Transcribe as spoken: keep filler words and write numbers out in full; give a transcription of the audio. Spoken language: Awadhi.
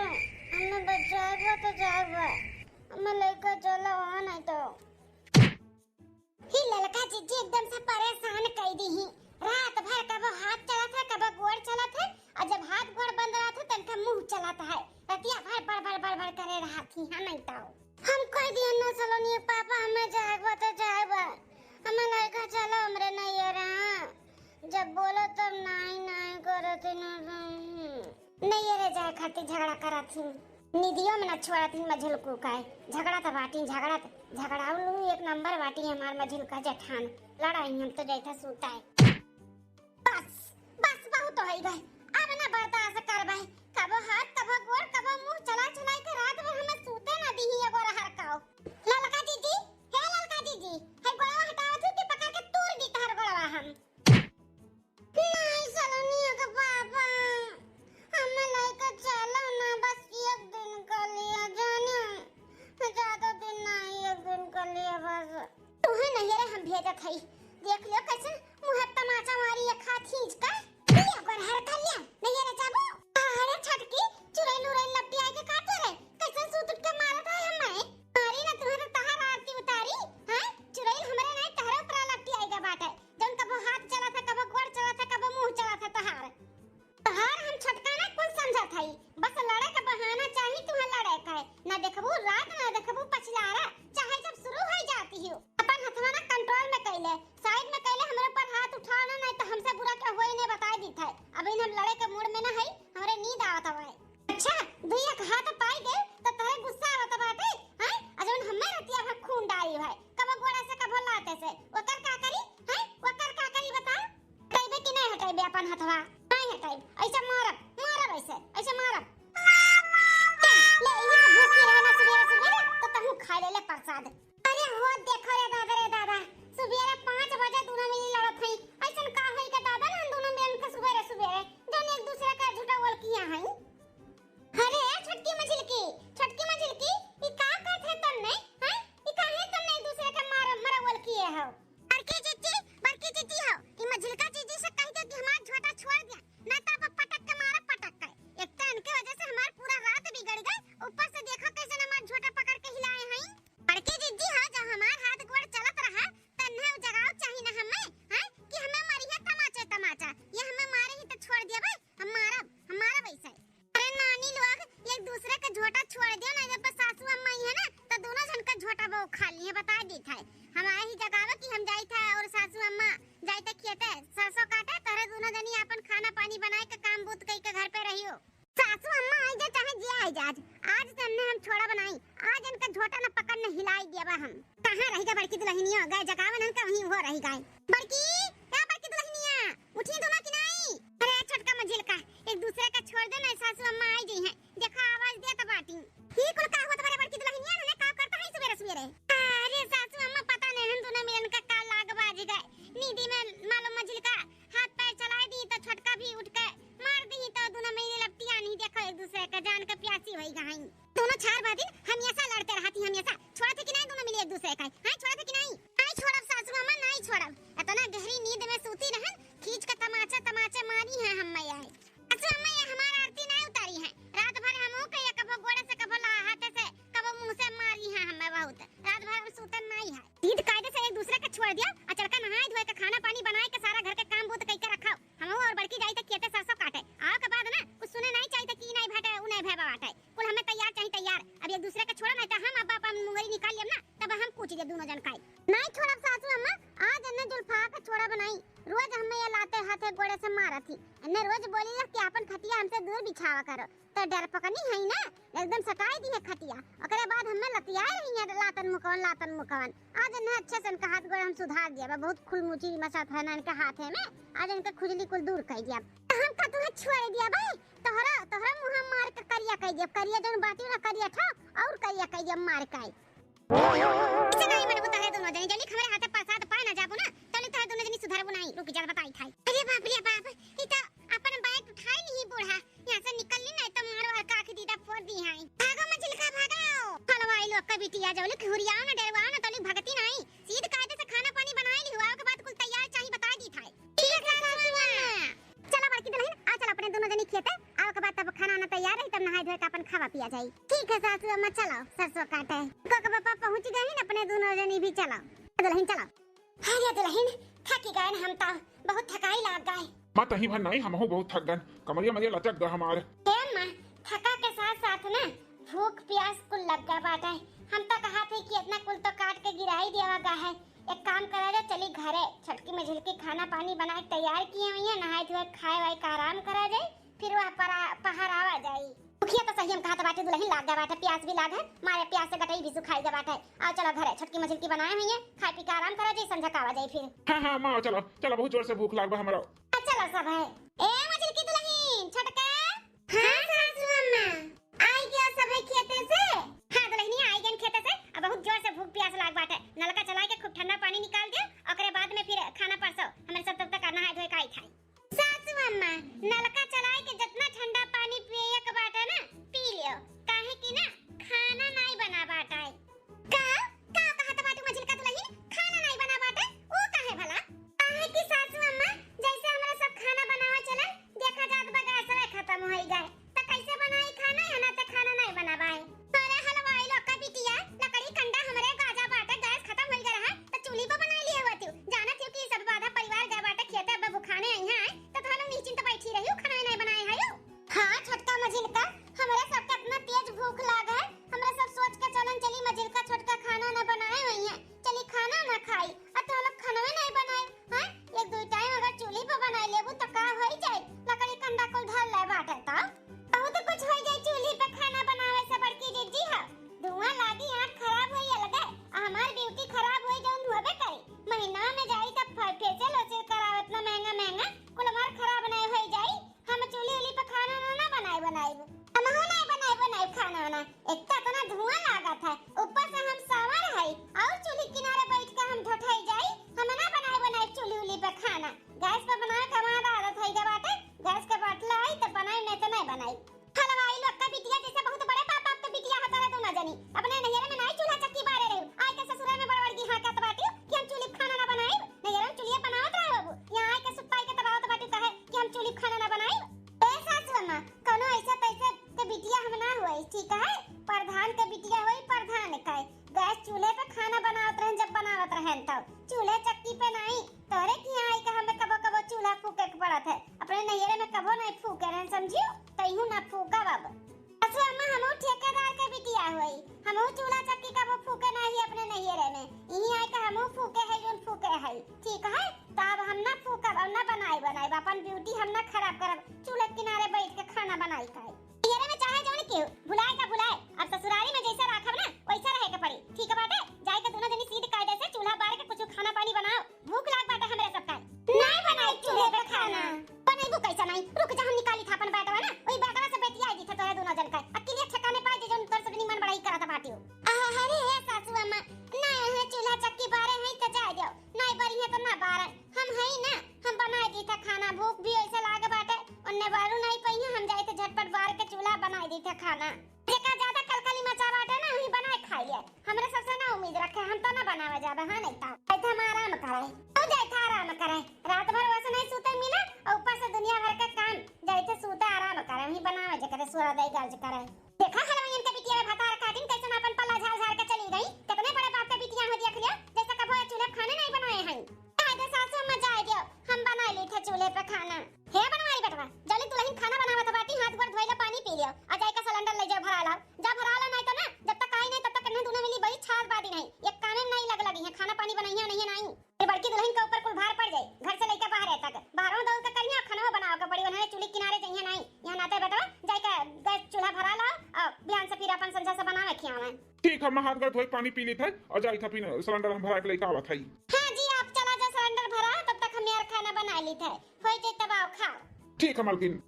हमें बस जाएगा तो जाएगा, हमें लेकर चलो वहाँ नहीं तो। ही ललका जीजी एकदम से परेशान कई दी ही। रात भर कबो हाथ चलत है, कबो गोड़ चलत है, और जब हाथ गोड़ बंद रहत है, तनका मुंह चलत है। रतिया भर बड़ बड़ बड़ बड़ करे रहत ही, हाँ नहीं तो। हम कह दिए न सलोनी पापा, हमें जाएगा तो जाएगा, हमें लेकर चलो हमरे नैहरा। जब बोलो तब नाई नाई करत ही न। नैहरे जाए खातिर झगड़ा करत ही, निदियो में न छोड़त ही मझिलकू का। झगड़ा त बाटी, झगड़ा त, झगड़ाऊ एक नंबर बाटी हमार मझिलका जेठान। लड़ाई हम तो जैसा सूता है। बस, बस बहुत होइ गए, अब ना बर्दाश्त करबे। कबो हाथ, कबो गोड़, कबो मुंह चला चलाई के रात भर हमें सूते ना दीही एगो रहर काओ। ललका जीजी, हे ललका जीजी, हे गोड़वा हटावत हूँ कि पकड़ के तोड़ दी तोहर गोड़वा हम। नहीं सलोनिया के पापा, हमें लेके चलो ना, बस एक दिन के लिए जाने, ज्यादा दिन नहीं, एक दिन के लिए बस। तुहे नैहरे हम भेजत हई, देख लियो कैसे मुँह तमाचा मारी एक हाथ खींच के। लिया गोरहर कर लिया, नैहरे जाबो। अरे छटकी, चुड़ैल उड़ैल लपटिया के काटे रे, कैसे सूत उठ के मारत है हमें। मारी ना तुम्हें तो तहार आरती उतारी, हैं? चुड़ैल हमरे नहीं तहरे ऊपर लपटिया के बाटे, जौन कबो हाथ चलत है, कबो गोड़ चलत है, कबो मुंह चलत है तहार। तहार हम छटका ना कुल समझत हई, बस लड़े के बहाना चाही तुहे लड़े के। ना देखबू रात, ना देखबू पछिलारा, चाहे जब शुरू हो जाती हो। अपन हथवा ना control में कैले, side में कैले, हमरे ऊपर हाथ उठाओ ना, नहीं तो हमसे बुरा क्या होई नहीं बताई दीत है। अभी हम लड़े के mood में ना हई, हमरे नींद आवत हवे। अच्छा, दुई एक हाथ पाई गए तो तोहरे गुस्सा आवत बाटे, हैं? आ जौन हमें रतिया भर खून डारी है, कबो गोड़ा से, कबो लाते से, ओकर का करी, हैं? ओकर का करी बताओ? हटैबे कि नहीं हटैबे अपन हथवा? नहीं हटैब। ऐसे मारब, मारब ऐसे, ऐसे मारब। ले, इही तो भूखी रहे ना सुबेरे सुबेरे, तो तहूँ खा ले, ले प्रसाद। अरे हो देखो रे दादा, रे दादा, सुबेरे पाँच बजे दुनो मिली लड़त हई। ऐसन का होई के दादा ना हम दुनो मिलन के सुबेरे सुबेरे जौन एक दूसरे का झूठा बोल किया हई। अरे छोटकी मझिलकी, छोटकी मझिलकी, ई का कहत है तन्ने, हैं? ई काहे तन्ने एक दूसरे के मार, मरवल किए हो? बड़की जीजी, बड़की जीजी हो, ई मझिलका जीजी से कह दे कि हमार झोटा छोड़ दे, ना तो अब पटक के मारा पटक के। एक तो इनके वजह से हमार पूरा रात बिगड़ गई, ऊपर से देखो कैसे हमार झोटा पकड़ के हिलाए हैं। बड़की जीजी हो, जब हमार हाथ गोड़ चलत रहा, तन्ने उ जगाव चाही ना हमें, हैं? कि हमें मारी है तमाचे तमाचा, ये हमें मारे ही तो छोड़ दिया भाई, हम मारब, हम मारब ऐसे। अरे नानी लोग, एक दूसरे का झोटा छोड़ दियो ना, जब सासू अम्मा आई है ना, तो दोनों जन का झोटा वो खा लिए, बता दी था। हमारे ही जगावे कि हम जाई था और सासू अम्मा जाई था खेते, सरसों काटे, तोहरे दोनों जनी आपन खाना पानी बनाए के काम बूत कई के घर पे रहियो। सासू अम्मा आई जा चाहे जे आई जा, आज, आज से हमने हम छोड़ा बनाई, आज इनका झोटा न पकड़ न हिलाई दिया बा हम। कहाँ रही गा बड़की दुल्हनिया, गए जगावन इनका वहीं वो रही गए। बड़की, क्या बड़की दुल्हनिया, उठी दोनों कि नहीं? अरे छोटका मझिलका, एक दूसरे का छोड़ दे ना, सासू अम्मा आई गई हैं। देखा आवाज देत बाटी। ई कुल का होत बारे बड़की दुल्हनिया, ने का करता है सुबेरे सुबेरे? अरे सासू अम्मा पता नहीं हम दोनों मिलन का का लाग बाज गए। नींदी में मालूम मझिलका हाथ पैर चलाए दी तो छोटका भी उठ के मार दी तो दोनों मिली लपटिया नहीं देखो एक दूसरे का जान के प्यासी होई गई। दोनों चार बादिन हमेशा लड़ते रहती हमेशा। छोड़ा थे कि नहीं दोनों मिली एक दूसरे का? हाँ छोड़ा थे कि नहीं? नहीं छोड़ब सासू अम्मा नहीं छोड़ब। इतना गहरी नींद में सूती रहन खींच के तमाचे तमाचे मारी है हम मैया है। सासू अम्मा ये हमार आरती नहीं उतारी है। रात भर हम के कबो गोड़े से, कबो ला-, हाथे से, कबो मुंह से मारी है हमें बहुत। रात भर हम सूतन नहीं है। ईद कायदे से एक दूसरे के छोड़ दिया, अचड़का नहाए धोए के, खाना पानी बनाए के, सारा घर के काम बूत कई के रखा। हम और बड़की जाई त खेते सरसों काटे। आओ के बाद ना कुछ सुने नहीं चाहिए कि ई नहीं भाटे, उ नहीं भे बाटे। कुल हमें तैयार चाहिए तैयार। अब एक दूसरे के छोड़ा नहीं तो हम अब अपन मुंगरी निकाल लेब ना, तब हम पूछ ले दोनों जन काई। नहीं छोड़ब सासू अम्मा, आज अन्ने जुल्फा के छोड़ा बनाई। रोज हमें ये लाते हाथे गोड़े से मारत ही। अन्ने रोज बोली ला कि आपन खटिया हमसे दूर बिछावा करो। तो डर पकनी है ना, एकदम सटाई दी है खटिया। ओकरे बाद हमें लतियाए रही है लातन मुकवन, लातन मुकवन। आज इन्हें अच्छे से इनका हाथ गोड़ हम सुधार दिया बा, बहुत खुलमुची मसात है ना इनके हाथे में। आज इनका खुजली कुल दूर कर दिया। तो हम का तुम्हें छोड़ दिया भाई, तोहरा, तोहरा मुंह मार के करिया कर दिया, करिया जौन बाटी ना करिया था और करिया कर दिया मार के। ऐसे नहीं मनबू तोहरे दोनों जनी, जनी हमरे हाथे प्रसाद पाए ना जाबू ना, तले तोहरे दोनों जनी सुधरबू नहीं। रुक जा बताई थाई। अरे बाप रे बाप, ई तो अपन बैग उठाई नहीं बूढ़ा। यहाँ से निकल ली, नहीं तो मारो हल्का आँख दीदा फोड़ दी है। भागो मझिलका, भागो। हलवाई लोग का बिटिया, जौली हुरियाओ ना, डरवाओ ना, तौली भगती नहीं। सीध कायदे से खाना पानी बनाई ली हुआ, के बाद कुल तैयार चाही बता दी थाई। ठीक है, सासू अम्मा। चला बड़की दुल्हन, आ चल अपने दोनों जनी खेते, आओ के बाद तब खाना वाना तैयार। अरे, तब नहाए धोए का अपन खावा पिया जाई। ठीक है सासू अम्मा, चलो सरसों काटे। को के पापा पहुँच गए हैं अपने, दुनो जनी भी चलो। दुलहिन चलो। अरे दुलहिन, थकी गए हम तो, बहुत थकाई लाग गए। माँ, तही भर नहीं, हमहू बहुत थक गन, कमरिया मरिया लचक गा हमार। ए माँ, थका के साथ साथ ना भूख प्यास कुल लग गा बाटे। हम तो कहा थे कि इतना कुल तो काट के गिराई दिया गा है। एक काम करा जाए, चली घरे, छोटकी मझिलकी खाना पानी बना के तैयार किए हुई है, नहाए धोए खाए वाए का आराम करा जाए, फिर वह परा-, पहर आवा जाई। भुखिया तो सही हम कहा तो बाटे, दुलहिन लाग गा बाटे, प्यास भी लाग है, मारे प्यास से गटई भी सुखाई गा बाटे। आओ चलो घरे, छोटकी मझिलकी बनाए हुई है, खाए पी के आराम करा जाए, संझा का आवा जाए फिर। हाँ हाँ माँ, चलो चलो, बहुत जोर से भूख लाग बा हमरा। आ, चलो सब है। ए मझिलकी दुलहिन, छोटका। हाँ सासू अम्मा, आई गया सब है खेते से। हाँ दुलहिनिया, आई गन खेते से। अब बहुत जोर से भूख प्यास लाग बाटे, नलका चला के खूब ठंडा पानी निकाल दे, ओकरे बाद में फिर खाना परसो। हमरे सब तब तक नहाए धोए के आई थाई। सासू अम्मा, नलका चलाए के जितना ठंडा पानी पिए के बाटे ना, पी लियो, काहे कि ना खाना नाई बना बाटे। का? का कहत बाटू मझिलका दुलहिन? खाना नाई बना बाटे? ऊ काहे भला? काहे कि सासू अम्मा, जैसे हमरा सब खाना बनावे चलन, देखा जात बा गैसवे खत्म होई गए, त कैसे बनाई खाना? यहाँ त खाना नाई बना बाए। अरे हलवाई लोग का बिटिया, लकड़ी कंडा हमरे गाजा बाटे, गैस खत्म होई गए रहा, त चूल्ही पर बनाई लिए होती। जानत हो कि सब आधा परिवार गए बाटे खेते, अब भुखाने आई हैं, त तोहरा लोग निश्चिंत बैठी रही, खाना नाई बनाए है। हाँ छोटका मझिलका, हमरे सबके इतना तेज भूख लाग है, हमरे सब सोच के चलन चली मझिलका छोटका खाना न बनाए हुई है, चली खाना न खाई, आ तो लोग खानवे नहीं बनाए हैं। एक दो टाइम अगर चूल्ही पे बनाई लेबू तो का होई जाए, लकड़ी कंडा कुल धर ले बाटे तो बहुत कुछ होई जाए चूल्ही पे खाना बनावे से बड़की जिज्जी है। धुआं लागी, आँख खराब होई अलगे, आ हमार ब्यूटी खराब होई जौन होबे करी। महीना में जाई तब फे-, फेशियल वेशियल करावत ना महंगा महंगा, कुल हमार खराब नहीं होई जाई। हम चूल्ही उल्ही पे खाना ना, ना बनाई बनाई, हमहू नहीं बनाई बनाई खाना वाना। एक तो इतना धुआं लागत है, ऊपर से हम सावर है और चूल्ही किनारे बैठ के हम ढोठाई जाई। हम ना बनाई बनाई चूल्ही उल्ही पे खाना, गैस पे बनावे के हमारा आदत है के बाटे, गैस के बाटला आई तो बनाई, नहीं तो नहीं बनाई। हलवाई लोग का बिटिया जैसे बहुत बड़े बाप बाप के बिटिया है तोरा दोनों जनी। अपने नैहरे में नाई चूल्हा चक्की बारे रहे, आए के ससुरे में बड़बड़गी हाँकत बाटियो कि हम चूल्ही पे खाना ना बनाई। नैहरे में चूल्हे बनावत रहे बाबू, यहाँ आए के सुताई के दबावत बाटियो कहे कि हम चूल्ही पे खाना ना बनाई। ए सासू अम्मा, कोनो ऐसे तैसे के बिटिया हम ना हुई, ठीक है? प्रधान के बिटिया हुई, प्रधान के। गैस चूल्हे पे खाना बनावत रहन, जब बनावत रहन तब चूल्हे चक्की पे नाई। तोरे किहाँ आई के हमें कबो कबो चूल्हा फूके के पड़त है, अपने नैहरे में कबो नहीं फूके रहन, समझियो? तैहू ना फूकब अब। सासू अम्मा, हमहू ठेकेदार के बिटिया हुई, हमहू चूल्हा चक्की कबो फूके नहीं अपने नैहरे में, इहीं आई के हमहू फूके है जौन फूके है, ठीक है? तो अब हम ना फूकब, अब ना बनाई बनाई, अपन ब्यूटी हम ना खराब करब, चूल्हे किनारे बैठ के खाना बनाई खाई। नैहरे में चाहे जौन केहू भुलाए का भुलाए, अब ससुरारी में जैसे राखब ना वैसे रहे के पड़ी, ठीक बाटे? जाए के दोनों जनी सीध कायदे से चूल्हा बार के कुछ खाना पानी बनाओ, भूख लाग बाटे हमरे सबका। नहीं बनाई चूल्हे पे खाना। बनैबू कैसे नहीं? रुक जा, हम निकाली था अपन बैटवा ना, वही बैटवा से बेटिया आई थी तोरे दोनों जन का, अकेले ठिकाने पाए जे जौन तोर सबनी मन बड़ाई करत बाटियो। अरे हे सासू अम्मा, नहीं है चूल्हा चक्की बारे है तो जाए दो, नहीं बरी है तो ना बारे, हम है ना, हम बनाए दी था खाना, भूख भी ऐसे लागे बाटे, उन्ने बारू नहीं पई है, हम जाए थे झटपट बार के चूल्हा बनाए दी था खाना। जेका ज्यादा कलकली मचा बाटे ना, वही बनाए खाई ले। हमरे सबसे ना उम्मीद रखे, हम तो ना बनावे जाबे, हाँ नहीं ता। जाए थे हम आराम करे, तू जाए थे आराम करे, रात भर वैसे नहीं सूते मिले और ऊपर से दुनिया भर के काम, जाए थे सूते आराम करे, वही बनावे जे करे, सोरा दई गाज करे। देखा हलवाइयन के बिटिया में भतार काटिन कैसन अपन पल्ला झाड़ झाड़ के चली गई। कितने बड़े बाप के बिटिया हो देख लियो, जैसे कभो ये चूल्हे पे खाने नहीं बनाए हैं। आए दे सासू अम्मा जाए दियो, हम बनाए ली थे चूल्हे पे खाना। हे बनवारी बेटवा, जल्दी दुलहिन खाना बनावत बाटी, हाथ गोड़ धोइला, पानी पी लियो, आ जाए का सिलेंडर ले जाओ भरा लाओ। जा भरा ला, नहीं तो ना जब तक आई नहीं तब तक इन्हें दोनों मिली बड़ी छाल बादी नहीं, एक कामे में नहीं लग लगी है, खाना पानी बनाइए नहीं है नहीं। ये बड़की दुलहिन के ऊपर कुल भार पड़ जाए, घर से लेके बाहरे तक। बाहरों दौड़ के करिए, खाना बनावे के पड़ी, उन्हें चूल्ही किनारे जाइए नहीं। यहाँ नाते बेटवा, जाए के गैस चूल्हा भरा लाओ और बिहान से फिर अपन संझा से बनावे खियावे। ठीक है, मैं हाथ गोड़ धोई पानी पी ली थे और जाई था फिर सिलेंडर हम भरा के लेके आवत है। हाँ जी, आप चला जाओ सिलेंडर भरा, तब तक हम यार खाना बना ली थे, हो जाए तब आओ खाओ। ठीक है मालकिन।